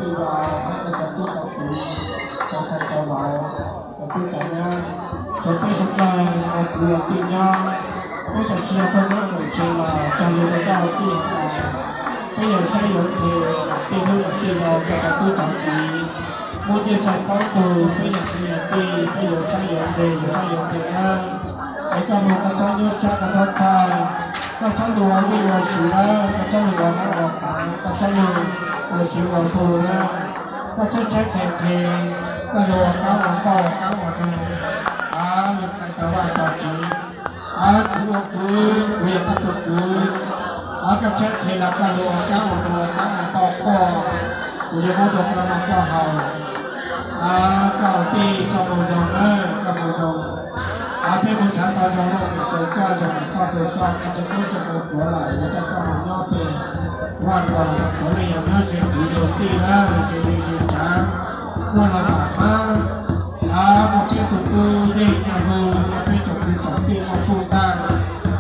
Tij Vam, cov tub cov kiv, cov ntxhais cov vauv, cov tub cov nyab, txhua peb suav dlawg uas kuv yog tij nyob, peb tsis yog tuaj nyob ntawm tsev los cog lus rau koj ua tij ua tais. Peb yuav saib yuav nthe, tij hnub tij laug rau cov tub cov kiv, muaj nyiaj sai paub tug, peb yog kwv yog tij, peb yuav saib yuav nthe, yuav saib yuav nthe na. Es koj mus koj txhob nyuaj siab koj txhob txhawj, koj txhob lug ua vij ua sub na, koj txhob lug ua nab ua qav, koj txhob lug ua sub ua pug na. Koj txhob txhawj khev khev, koj lug ua qaab ua npauj ua qaab ua npug, lug qha tau Vaajtswv. Kuv ua kwv, kuv yog koj tug kwv, koj txhawb qhia los koj lug ua qaab ua npug ua qaab ua npauj quaj, kuv yuav muab dua koj noj koj haus. Koj ua tij koj mus zoo na, koj mus zoo. Peb mus nrhav tau zoo lawm, koj zoo koj, koj tug koj, koj txhob tub txhob mus tuav lawm, yuav coj koj mus nyob pem Vaj Loog, puav leej yog nyob ze kuv ua tij na, ze li ze tsav, Vaj Loog pab. Muaj peb tug tub yeej nyob hauv, peb tsoom kwv tsoom tij muaj puj tag,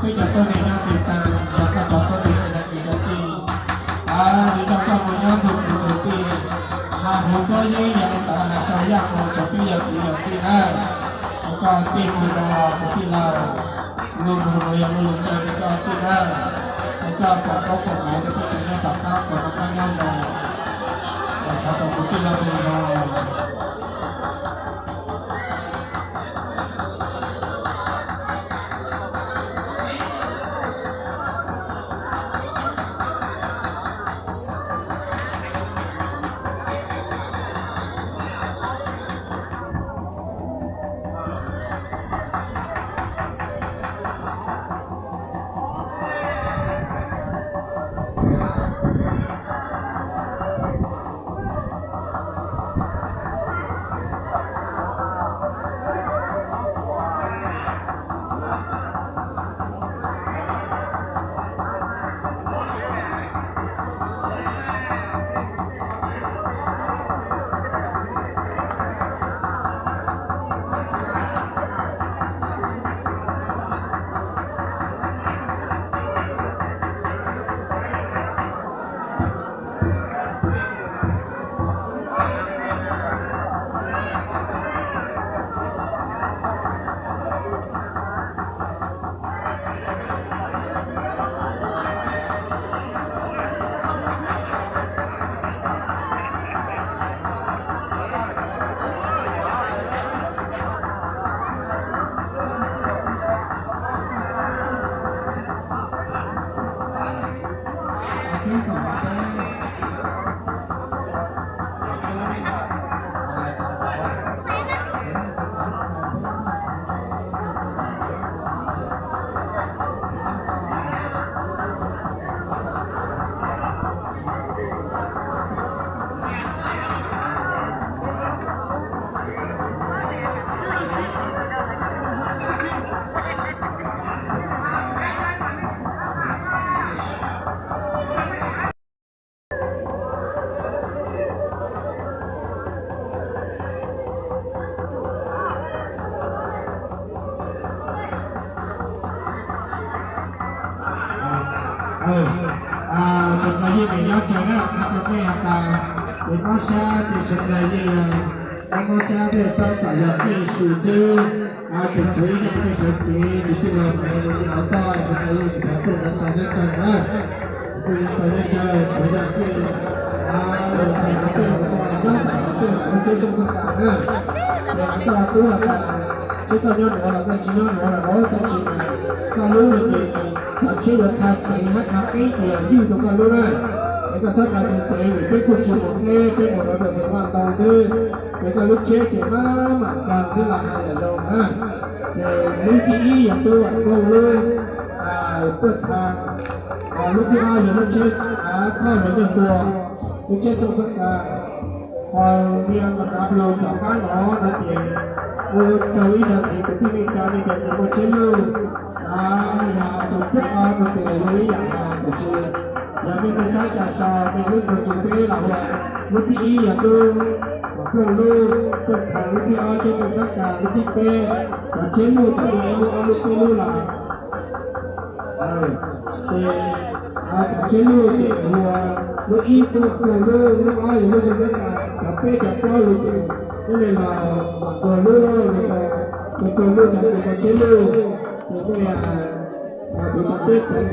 peb cov tuab neeg nyob kiag tag, yog koj cov tuab neeg koj cov kwv cov tij, yuav coj koj mus nyob ntug kwv ntug tij, has huv tuab yeeb, yog li ntawd has sau yaj mus rau peb yog kwv yog tij na. Es koj tij mus los kuv tij laug, lug mus los yog lug lug caw rau koj tij na. Es koj foom koob foom hmoov rau peb cov nyob tom qab kom noj qab nyob zoo, thov kom kuv tij laug mus zoo. Tsoom Fwv yeej pem nyob kawg na, qha rau nej has tas, ces mob sab ces Tsoom Fwv yeej, mob sab tej tab tom yog keej su xwb. Tsoom Fwv ib tsoom phooj ywg sawv kev, tus tij laug mas mus nyob hauv toj, Tsoom Fwv yeej thov tuaj nyob tau nyob kawg na. Tuaj nyob tau nyob kawg, tsuav yog keej, ntxhais hauv toj nyob tom tej lub tsheb xyoob txhab kas na. Ces koj tub has tas, seb koj nyob nuav los koj tsis nyob nuav los, tab sis mas koj lub no ces cov tsheb yuav qha tsev hab qha qeeb ces yog ywj rau koj lub na. Es koj txhob qha tsev tsev vim peb kuj tsis mus dleb, peb mus rau ntawm Vaj Ntoo xwb. Ces koj lub tsheb ces maj mam nkaag xwb los hais yam zoo na. Ces lub thib ib yog tub Vam Ploog lub, Paj Tha, lub thib ob yog lub tsheb thauj los nyuag tua, lub tsheb xyoob txhab kas. Ho niag Mam Nav Plug tom qab no no ces ua tsaug ib zaug ntxiv kwv tij neej tsa nej cov uas muaj tsheb luj, yog tus cuaj ob no ces yog ib yam hais, tiam sis yog nej muaj saib cas so nej lub tug tsis peb los ua, lub thib ib yog tub Vam Ploog lub, Paj Tha lub, thib ob tsheb xyoob txhab kas, lub thib peb cov tsheb luj txawm muaj ob lub peb lub los. Ces cov tsheb luj ces ua Lub ib tug xwb, lub lub ob yog lub zog, cov peb cov plaub lub ces nej los mam dua lub lub, mus txog lub ntawd ces cov tsheb luj, ces nej kuv cov peb cov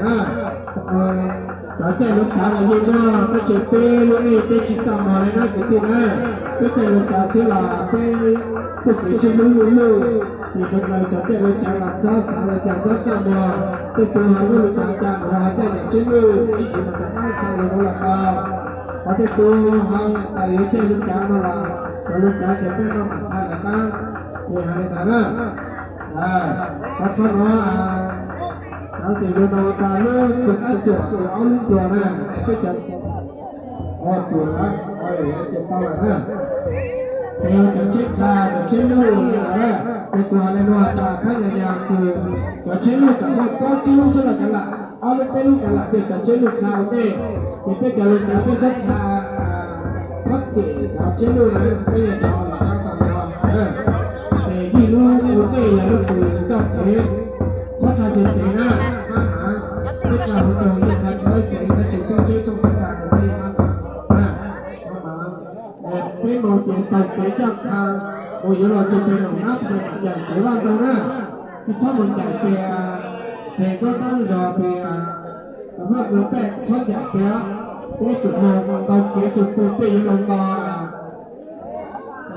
na. Cov caij lub tsav los yeej muaj, tab sis peb lub nej peb tsis txaj muag li na kwv tij na. Peb caij lub tsav xwb los peb txoj kev sib hlub luj luj, ces txhua plaws cov caij lub tsav los txhob xav li cas txhob txaj muag. Tej tus ho muaj lub tsav cas nuav ho caij yam tsheb luj ib tsis mas rov qab txhaj li ntawd los tau. Ho tej tus ho tas yuav caij lub tsav no los cov lub tsav ces peb noj mam txhaj rov qab. Ces hais li ntawd na. Qhov txhob no, cov tseem lub no tas lub tug kab cuam ces ob lub ncuav na, peb cov cuam ces tau lawm na. Ces cov tsheb tshaj cov tsheb luj li ntawd na, ces kuv hais li no tas phab nyas nyas kws cov tsheb luj tseem muaj plaub tsib lub tsheb los kav lam, ob lub peb lub kav lam, ces cov tsheb luj tshaj ua ntej, ces peb cov lub kav peb txhob tshaj, txhob cem cov tsheb luj na, peb yog cov los qab tau no. Ces yog lub ua ntej yog lub kws txoj kev txhob tshaj cev cev na, mab mam, peb tshaj hauv tog yeej tshaj tshaj cev tab sis txoj tsheb txhob txhob tshaj cev cev mab mam na. Peb mus ces taug kev coj qha mus yuav los txog pem Noom Nab Phees mam ncaim kev vaj ntau na, tsis txhob mus ncaim pem, pem Nkaub Nab Zos pem, Vaj Nplog Pej txhob ncaim pem, peb tsum mus ntaus kev tsum pem peb yuav los nto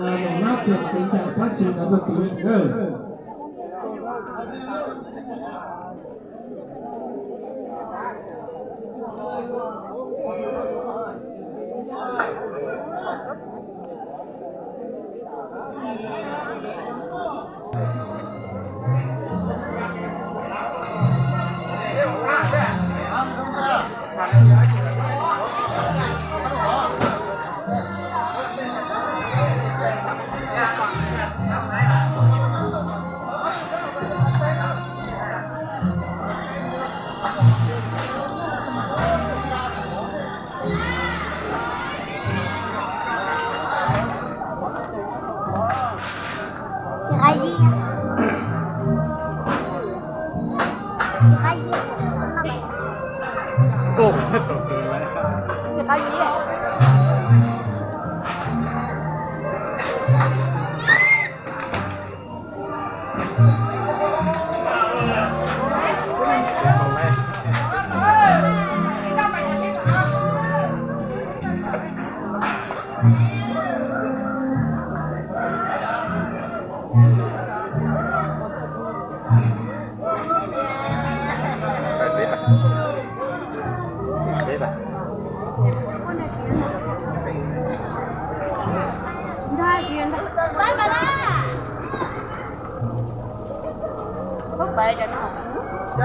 Noom Nab Phees kev ncaim Fab Sis ntawd rau tid na.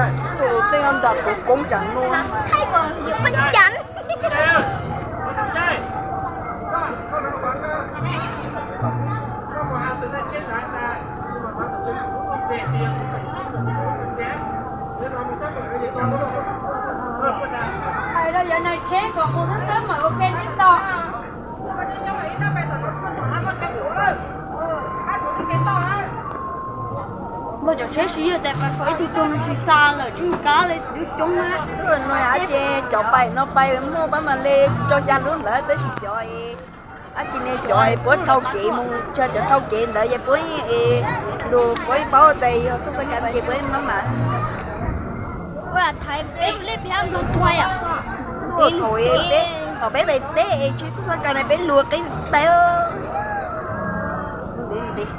Tus tus tej nram kuv koob tsam nuav. Hais rau yawg nais tsheb kom mus xwb xwb mam ua ke sib tau. Muaj cov tsheb siv yog tas pais faus ib tug tuag no tsis xa lawm tsis kab li, lub coob na. Ces cov pais no pais muaj pab mas li rau xya lub ntawd tab sis cov dab tsi ne, cov es puab thau kev mus, cov thau kev ntawd ces puab lug puab paub tas yog xub xab kas ces puab mab mas. Thaum peb, thaum peb pais teb es tsheb xub xab kas na peb luag qeb tau ntev ntev.